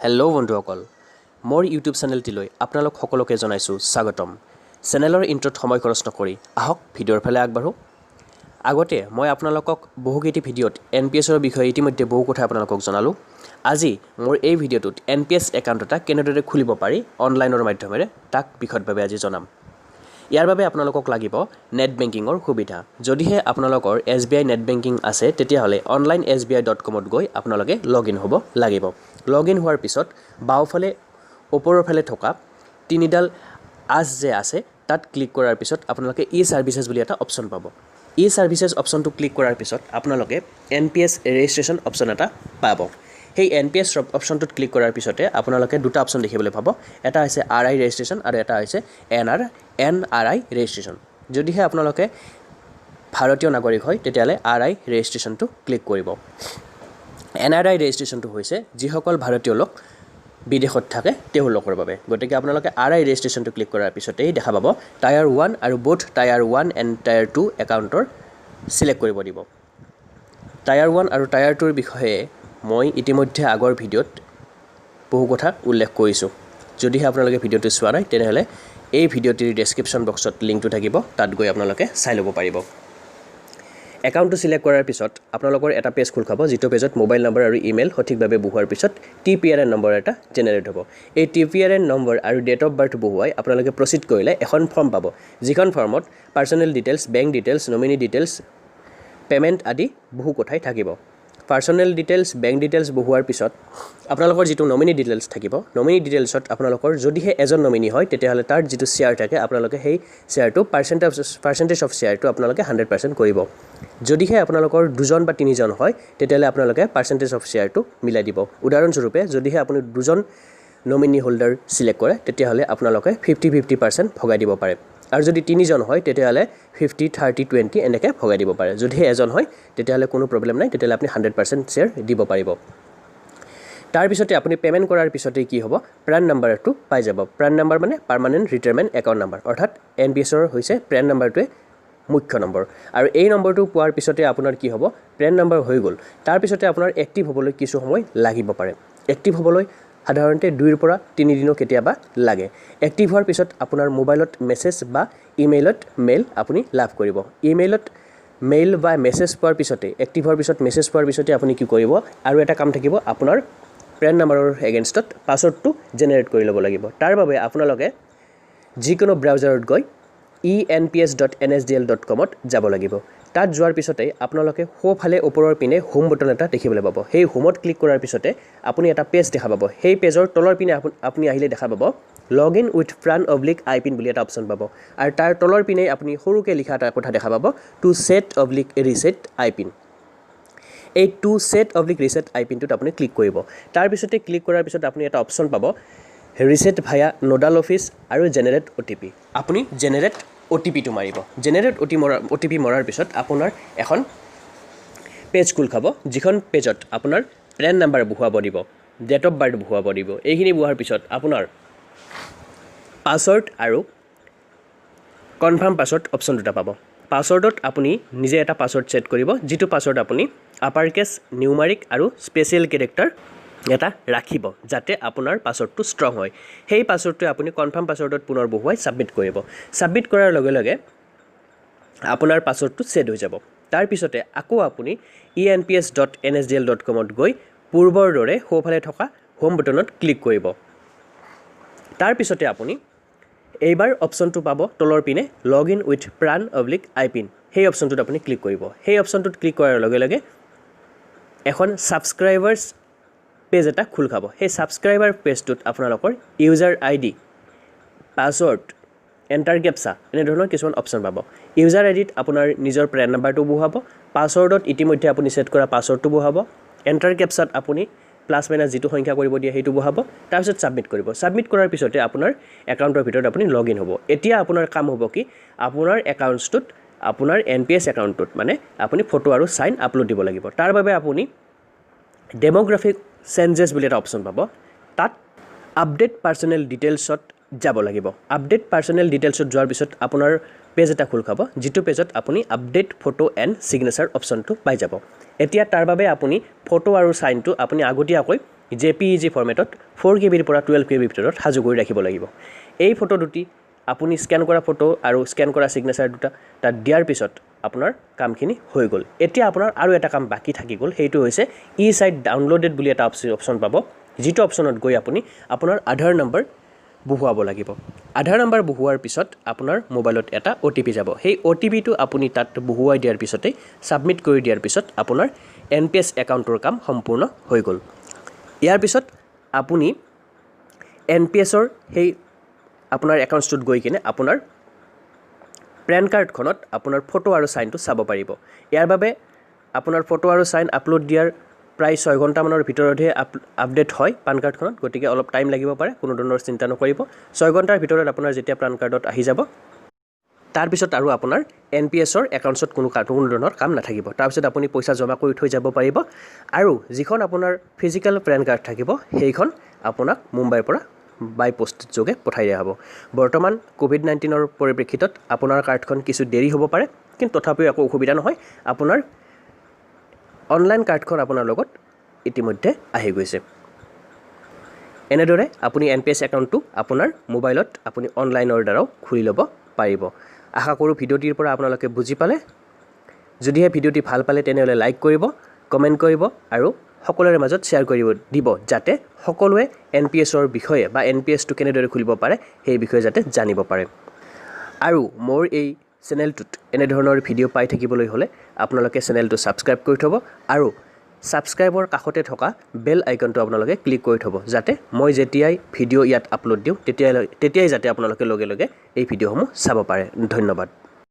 Hello' বন্ধুসকল, মোৰ YouTube চেনেলটিলৈ আপোনালোক সকলোকে জনাইছোঁ স্বাগতম। চেনেলৰ ইণ্ট্ৰত সময় খৰচ নকৰি আহক ভিডিঅ'ৰ ফালে আগবাঢ়োঁ। আগতে মই আপোনালোকক বহুকেইটি ভিডিঅ'ত এনপিএছৰ বিষয়ে ইতিমধ্যে বহু কথা আপোনালোকক জনালোঁ। আজি মোৰ এই ভিডিঅ'টোত এনপিএছ একাউণ্ট এটা কেনেদৰে খুলিব পাৰি অনলাইনৰ মাধ্যমেৰে, তাক বিশদভাৱে আজি জনাম। ইয়াৰ বাবে আপোনালোকক লাগিব নেট বেংকিঙৰ সুবিধা। যদিহে আপোনালোকৰ এছবিআই নেট বেংকিং আছে, তেতিয়াহ'লে অনলাইন এছবিআই.কমত গৈ আপোনালোকে লগ ইন হ'ব লাগিব। লগ ইন হোৱাৰ পিছত বাওঁফালে ওপৰৰ ফালে থকা তিনিডাল আঁচ যে আছে, তাত ক্লিক কৰাৰ পিছত আপোনালোকে ই ছাৰ্ভিচেছ বুলি এটা অপশ্যন পাব। ই ছাৰ্ভিচেছ অপশ্যনটো ক্লিক কৰাৰ পিছত আপোনালোকে এনপিএছ ৰেজিষ্ট্ৰেশ্যন অপশ্যন এটা পাব। সেই এনপিএছ অপশ্যনটোত ক্লিক কৰাৰ পিছতে আপোনালোকে দুটা অপশ্যন দেখিবলৈ পাব। এটা হৈছে আৰ I registration আৰু এটা হৈছে এন আৰ I registration. যদিহে আপোনালোকে ভাৰতীয় নাগৰিক হয়, তেতিয়াহ'লে আৰ I ৰেজিষ্ট্ৰেশ্যনটো ক্লিক কৰিব। এন আৰ I ৰেজিষ্ট্ৰেশ্যনটো হৈছে যিসকল ভাৰতীয় লোক বিদেশত থাকে, তেওঁলোকৰ বাবে। গতিকে আপোনালোকে আৰ I ৰেজিষ্ট্ৰেশ্যনটো ক্লিক কৰাৰ পিছতেই দেখা পাব টায়াৰ ওৱান আৰু both tier one and tier two একাউণ্টৰ চিলেক্ট কৰিব দিব। টায়াৰ ওৱান আৰু টায়াৰ টুৰ বিষয়ে মই ইতিমধ্যে আগৰ ভিডিঅ'ত বহু কথা উল্লেখ কৰিছোঁ। যদিহে আপোনালোকে ভিডিঅ'টো চোৱা নাই, তেনেহ'লে এই ভিডিঅ'টিৰ ডেছক্ৰিপশ্যন বক্সত লিংকটো থাকিব, তাত গৈ আপোনালোকে চাই ল'ব পাৰিব। একাউণ্টটো চিলেক্ট কৰাৰ পিছত আপোনালোকৰ এটা পেজ খোল খাব, যিটো পেজত মোবাইল নম্বৰ আৰু ইমেইল সঠিকভাৱে বহুৱাৰ পিছত টিপিআৰএন নম্বৰ এটা জেনেৰেট হ'ব। এই টিপিআৰএন নম্বৰ আৰু ডেট অফ বাৰ্থ বহুৱাই আপোনালোকে প্ৰচিড কৰিলে এখন ফৰ্ম পাব, যিখন ফৰ্মত personal details, bank details, nominee details, payment আদি বহু কথাই থাকিব। পাৰ্চনেল ডিটেইলছ, বেংক ডিটেইলছ বহুৱাৰ পিছত আপোনালোকৰ যিটো নমিনী ডিটেইলছ থাকিব, নমিনী ডিটেইলছত আপোনালোকৰ যদিহে এজন নমিনী হয়, তেতিয়াহ'লে তাৰ যিটো শ্বেয়াৰ থাকে, আপোনালোকে সেই শ্বেয়াৰটো পাৰ্চেণ্টেজ অফ শ্বেয়াৰটো আপোনালোকে 100% কৰিব। যদিহে আপোনালোকৰ দুজন বা তিনিজন হয়, তেতিয়াহ'লে আপোনালোকে পাৰ্চেণ্টেজ অফ শ্বেয়াৰটো মিলাই দিব। উদাহৰণস্বৰূপে, যদিহে আপুনি দুজন নমিনী হোল্ডাৰ ছিলেক্ট কৰে, তেতিয়াহ'লে আপোনালোকে 50-50% ভগাই দিব পাৰে আৰু যদি তিনিজন হয়, তেতিয়াহ'লে 50, 30, 20 এনেকৈ ভগাই দিব পাৰে। যদিহে এজন হয়, তেতিয়াহ'লে কোনো প্ৰব্লেম নাই, তেতিয়াহ'লে আপুনি 100% শ্বেয়াৰ দিব পাৰিব। তাৰপিছতে আপুনি পে'মেণ্ট কৰাৰ পিছতেই কি হ'ব? প্ৰান নাম্বাৰটো পাই যাব। প্ৰান নাম্বাৰ মানে পাৰ্মানেণ্ট ৰিটায়াৰমেণ্ট একাউণ্ট নাম্বাৰ, অৰ্থাৎ এনপিএছৰ হৈছে প্ৰেন নাম্বাৰটোৱে মুখ্য নম্বৰ। আৰু এই নম্বৰটো পোৱাৰ পিছতে আপোনাৰ কি হ'ব? প্ৰেন নাম্বাৰ হৈ গ'ল। তাৰপিছতে আপোনাৰ এক্টিভ হ'বলৈ কিছু সময় লাগিব পাৰে। এক্টিভ হ'বলৈ সাধাৰণতে 2ৰ পৰা 3 দিনো কেতিয়াবা লাগে। এক্টিভ হোৱাৰ পিছত আপোনাৰ মোবাইলত মেছেজ বা ইমেইলত মেইল আপুনি লাভ কৰিব। ইমেইলত মেইল বা মেছেজ পোৱাৰ পিছতে, এক্টিভ হোৱাৰ পিছত মেছেজ পোৱাৰ পিছতে আপুনি কি কৰিব? আৰু এটা কাম থাকিব, আপোনাৰ প্ৰেন নাম্বাৰৰ এগেইনষ্টত পাছৱৰ্ডটো জেনেৰেট কৰি ল'ব লাগিব। তাৰ বাবে আপোনালোকে যিকোনো ব্ৰাউজাৰত গৈ enps.nsdl.comত যাব লাগিব। তাত যোৱাৰ পিছতে আপোনালোকে সোঁফালে ওপৰৰ পিনে হোম বটন এটা দেখিবলৈ পাব। সেই হোমত ক্লিক কৰাৰ পিছতে আপুনি এটা পেজ দেখা পাব। সেই পেজৰ তলৰ পিনে আপুনি আহিলে দেখা পাব "Log in with PRAN oblique iPIN" বুলি এটা অপশ্যন পাব আৰু তাৰ তলৰ পিনে আপুনি সৰুকৈ লিখা এটা কথা দেখা পাব, "To set oblique reset iPIN"। এই টু ছেট অব্লিক ৰিছেট আই পিনটোত আপুনি ক্লিক কৰিব। তাৰপিছতে ক্লিক কৰাৰ পিছত আপুনি এটা অপশ্যন পাব, ৰিছেট ভায়া নডাল অফিচ আৰু জেনেৰেট অ'টিপি। আপুনি জেনেৰেট অ'টিপিটো মাৰিব। জেনেৰেট অ' টি পি মৰাৰ পিছত আপোনাৰ এখন পেজ খোল খাব, যিখন পেজত আপোনাৰ প্ৰেন নাম্বাৰ বহুৱাব দিব, ডেট অফ বাৰ্থ বহুৱাব দিব। এইখিনি বহোৱাৰ পিছত আপোনাৰ পাছৱৰ্ড আৰু কনফাৰ্ম পাছৱৰ্ড অপশ্যন দুটা পাব। পাছৱৰ্ডত আপুনি নিজে এটা পাছৱৰ্ড ছেট কৰিব, যিটো পাছৱৰ্ড আপুনি আপাৰ কেছ, নিউমাৰিক আৰু স্পেচিয়েল কেৰেক্টাৰ এটা ৰাখিব, যাতে আপোনাৰ পাছৱৰ্ডটো ষ্ট্ৰং হয়। সেই পাছৱৰ্ডটোৱে আপুনি কনফাৰ্ম পাছৱৰ্ডত পুনৰ বহুৱাই ছাবমিট কৰিব। ছাবমিট কৰাৰ লগে লগে আপোনাৰ পাছৱৰ্ডটো ছেট হৈ যাব। তাৰপিছতে আকৌ আপুনি enps.nsdl.comত গৈ পূৰ্বৰ দৰে সোঁফালে থকা হোম বটনত ক্লিক কৰিব। তাৰপিছতে আপুনি এইবাৰ অপশ্যনটো পাব তলৰ পিনে, "Log in with PRAN oblique iPIN"। সেই অপশ্যনটোত আপুনি ক্লিক কৰিব। সেই অপশ্যনটোত ক্লিক কৰাৰ লগে লগে এখন ছাবস্ক্ৰাইবাৰ্ছ পেজ এটা খোল খাব। সেই ছাবস্ক্ৰাইবাৰ পেজটোত আপোনালোকৰ user ID, password, enter captcha এনেধৰণৰ কিছুমান অপশ্যন পাব। ইউজাৰ আই ডিত আপোনাৰ নিজৰ প্ৰেন নাম্বাৰটো বহুৱাব, পাছৱৰ্ডত ইতিমধ্যে আপুনি ছেট কৰা পাছৱৰ্ডটো বহুৱাব, এণ্টাৰ কেপচাত আপুনি প্লাছ মাইনাছ যিটো সংখ্যা কৰিব দিয়ে সেইটো বহাব। তাৰপিছত ছাবমিট কৰিব। ছাবমিট কৰাৰ পিছতে আপোনাৰ একাউণ্টৰ ভিতৰত আপুনি লগ ইন হ'ব। এতিয়া আপোনাৰ কাম হ'ব কি? আপোনাৰ একাউণ্টছটোত, আপোনাৰ এনপিএছ একাউণ্টটোত মানে আপুনি ফটো আৰু চাইন আপলোড দিব লাগিব। তাৰ বাবে আপুনি ডেম'গ্ৰাফিক চেঞ্জেছ বুলি এটা অপশ্যন পাব, তাত আপডেট পাৰ্চনেল ডিটেইলছত যাব লাগিব। আপডেট পাৰ্চনেল ডিটেইলছত যোৱাৰ পিছত আপোনাৰ পেজ এটা খোল খাব, যিটো পেজত আপুনি আপডেট ফটো এণ্ড ছিগনেচাৰ অপশ্যনটো পাই যাব। এতিয়া তাৰ বাবে আপুনি ফটো আৰু চাইনটো আপুনি আগতীয়াকৈ জেপিইজি ফৰ্মেটত 4 কেবিৰ পৰা 12 কেবিৰ ভিতৰত সাজু কৰি ৰাখিব লাগিব। এই ফটো দুটি, আপুনি স্কেন কৰা ফটো আৰু স্কেন কৰা ছিগনেচাৰ দুটা তাত দিয়াৰ পিছত আপোনাৰ কামখিনি হৈ গ'ল। এতিয়া আপোনাৰ আৰু এটা কাম বাকী থাকি গ'ল। সেইটো হৈছে ই চাইট ডাউনলোডেড বুলি এটা অপশ্যন পাব, যিটো অপশ্যনত গৈ আপুনি আপোনাৰ আধাৰ নম্বৰ বহুৱাব লাগিব। আধাৰ নম্বৰ বহুৱাৰ পিছত আপোনাৰ মোবাইলত এটা অ'টিপি যাব। সেই অ'টিপিটো আপুনি তাত বহুৱাই দিয়াৰ পিছতেই, ছাবমিট কৰি দিয়াৰ পিছত আপোনাৰ এনপিএছ একাউণ্টৰ কাম সম্পূৰ্ণ হৈ গ'ল। ইয়াৰ পিছত আপুনি এনপিএছৰ সেই আপোনাৰ একাউণ্টছটোত গৈ কিনে আপোনাৰ পেন কাৰ্ডখনত আপোনাৰ ফটো আৰু চাইনটো চাব পাৰিব। ইয়াৰ বাবে আপোনাৰ ফটো আৰু চাইন আপলোড দিয়াৰ প্ৰায় 6 ঘণ্টামানৰ ভিতৰতহে আপডেট হয় পান কাৰ্ডখনত। গতিকে অলপ টাইম লাগিব পাৰে, কোনো ধৰণৰ চিন্তা নকৰিব। 6 ঘণ্টাৰ ভিতৰত আপোনাৰ যেতিয়া পান কাৰ্ডত আহি যাব, তাৰপিছত আৰু আপোনাৰ এনপিএছৰ একাউণ্টছত কোনো ধৰণৰ কাম নাথাকিব। তাৰপিছত আপুনি পইচা জমা কৰি থৈ যাব পাৰিব আৰু যিখন আপোনাৰ ফিজিকেল পেন কাৰ্ড থাকিব, সেইখন আপোনাক মুম্বাইৰ পৰা বাই পষ্ট যোগে পঠাই দিয়া হ'ব। বৰ্তমান ক'ভিড-19ৰ পৰিপ্ৰেক্ষিতত আপোনাৰ কাৰ্ডখন কিছু দেৰি হ'ব পাৰে, কিন্তু তথাপিও একো অসুবিধা নহয়। আপোনাৰ অনলাইন কাৰ্ডখন আপোনাৰ লগত ইতিমধ্যে আহি গৈছে। এনেদৰে আপুনি এনপিএছ একাউণ্টটো আপোনাৰ মোবাইলত আপুনি অনলাইনৰ দ্বাৰাও খুলি ল'ব পাৰিব। আশা কৰোঁ ভিডিঅ'টিৰ পৰা আপোনালোকে বুজি পালে। যদিহে ভিডিঅ'টি ভাল পালে, তেনেহ'লে লাইক কৰিব, কমেণ্ট কৰিব আৰু সকলোৰে মাজত শ্বেয়াৰ কৰিব দিব, যাতে সকলোৱে এনপিএছৰ বিষয়ে বা এনপিএছটো কেনেদৰে খুলিব পাৰে, সেই বিষয়ে যাতে জানিব পাৰে। আৰু মোৰ এই চেনেলটোত এনেধৰণৰ ভিডিঅ' পাই থাকিবলৈ হ'লে আপোনালোকে চেনেলটো ছাবস্ক্ৰাইব কৰি থ'ব আৰু ছাবস্ক্ৰাইবৰ কাষতে থকা বেল আইকনটো আপোনালোকে ক্লিক কৰি থ'ব, যাতে মই যেতিয়াই ভিডিঅ' ইয়াত আপলোড দিওঁ, তেতিয়াই তেতিয়াই যাতে আপোনালোকে লগে লগে এই ভিডিঅ'সমূহ চাব পাৰে। ধন্যবাদ।